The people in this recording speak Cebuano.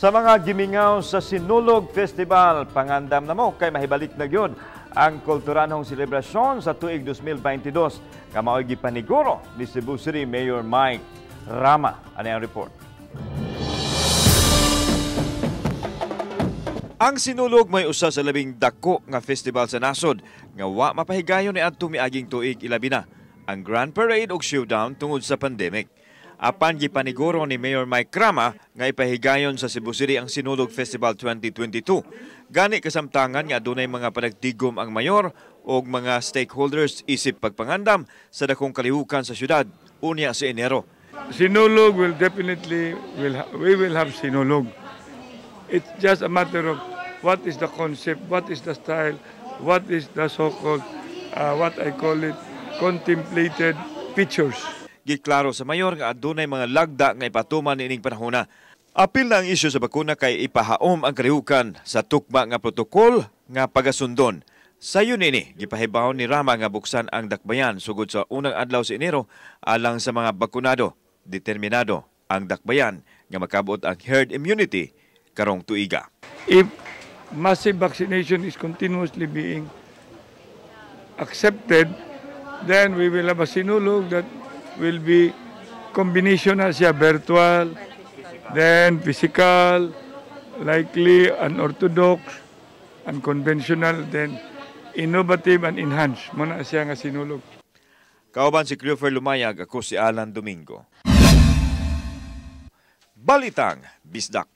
Sa mga gimingaw sa Sinulog Festival, pangandam na mo kay mahibalik na gyud ang kulturanhong selebrasyon sa tuig 2022 nga mao'y gipaniguro ni Cebu City Mayor Mike Rama. Ano ang report? Ang Sinulog may usa sa labing dako nga festival sa nasod nga wa mapahigayon ni adto miaging tuig, ilabi na ang Grand Parade ug Showdown, tungod sa pandemic. Apan gipaniguro ni Mayor Mike Rama nga ipahigayon sa Cebu City ang Sinulog Festival 2022. Gani kasamtangan nga adunay mga panagtigom ang mayor og mga stakeholders isip pagpangandam sa dakong kalihukan sa syudad unya sa Enero. Sinulog will definitely will we will have Sinulog. It's just a matter of what is the concept, what is the style, what is the so-called, what I call it, contemplated features. Giklaro sa mayor nga adunay mga lagda nga ipatuman niining panahona. Apil na ang isyu sa bakuna kay ipahaom ang kalihukan sa tukma nga protokol nga pagasundon. Sayon ini, gipahibaw ni Rama nga buksan ang dakbayan sugod sa unang adlaw sa Enero alang sa mga bakunado. Determinado ang dakbayan nga makabot ang herd immunity karong tuiga. If massive vaccination is continuously being accepted, then we will have a Sinulog that will be combination na siya, virtual, then physical, likely unorthodox, unconventional, then innovative and enhanced. Mao na siya nga Sinulog. Kauban si Cleofer Lumayag, ako si Alan Domingo. Balitang Bisdak.